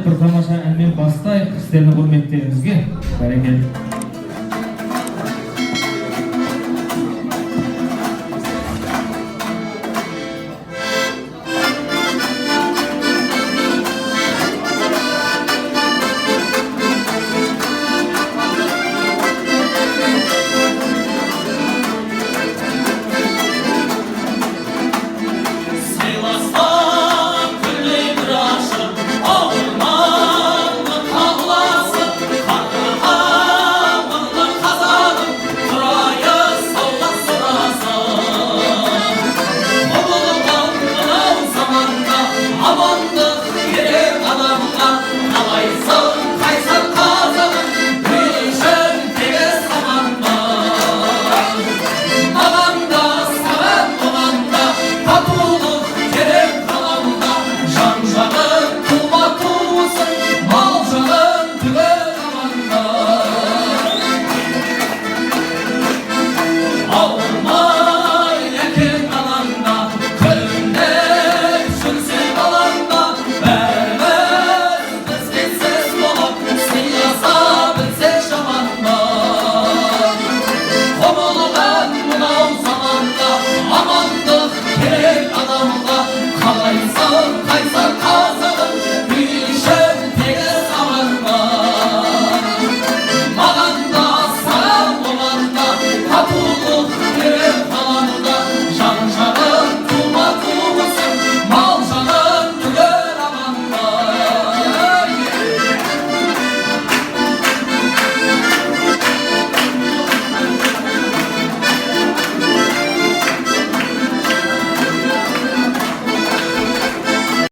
Бір тамаша әнмен бастайық. Сіздердің құрметтеріңізге, бәрекелді. Сыйластық күллі бір ашып, бауырмалдық қабыласып, қарлы қазағым, құрайы саулық сұрасып. Құбылған мынау заманда амандық керек адамға, қалайсың?